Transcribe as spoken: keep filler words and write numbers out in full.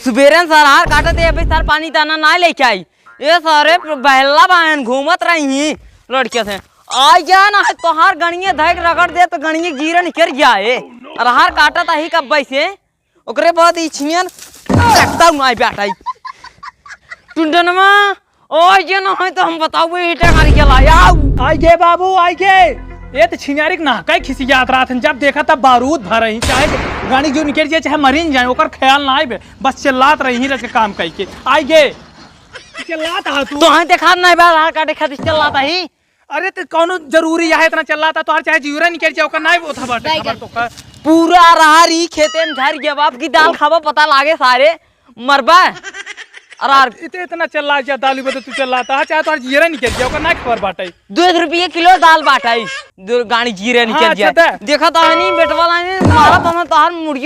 सुबेरे से अरहर काटत है, अभी सर पानी दाना ना लेके आई। ये सारे बहला बहन घूमत रही ही लड़के से। आ गया ना है तोहार गणिये धैक रगड़ दे तो गणिये जीरे निकर जाए। अरहर काटत आही कब से, ओकरे बाद ई छिनियन देखता हूँ आई बैठाई। टुंडनमा, ओए जे न होई तो हम बताऊ, ईटा गाड़ी के लाई आऊ। आई गे बाबू, आई गे। ये तो छिनारिक ना कई खिसियात रात हन, जब देखा तब बारूद भर रही, चाहे गाड़ी जो निकल जाए, चाहे मरीन जाए, ओकर ख्याल ना आइबे, बस चिल्लात रही रच काम कई के। आई गे। चिल्लात हा तू? तो हई देखा नहीं बा, अरहर काटे खातिर चिल्लात ही। अरे तो कौनो जरूरी है इतना चिल्लात हा, तोहर चाहे जीवरा निकल जाए, ओकर ना उठा बाटे, खबर तो कर। पूरा अरहर ई खेते में झर गया, बाप की दाल खाबा पता लागे सारे। मरबा। अरहर। इते इतना चिल्ला जा, दाल बदे तू चिल्लात हा, चाहे तोहर जीरा निकल जाए, ओकर ना खबर बाटे। दो एक रुपये किलो दाल बाटे, दो गाड़ी जीरा निकल हाँ, जाए। अच्छा, दे। देखा तो हनी बेटवा लाने, मारा तो हम तोहर मुर्गी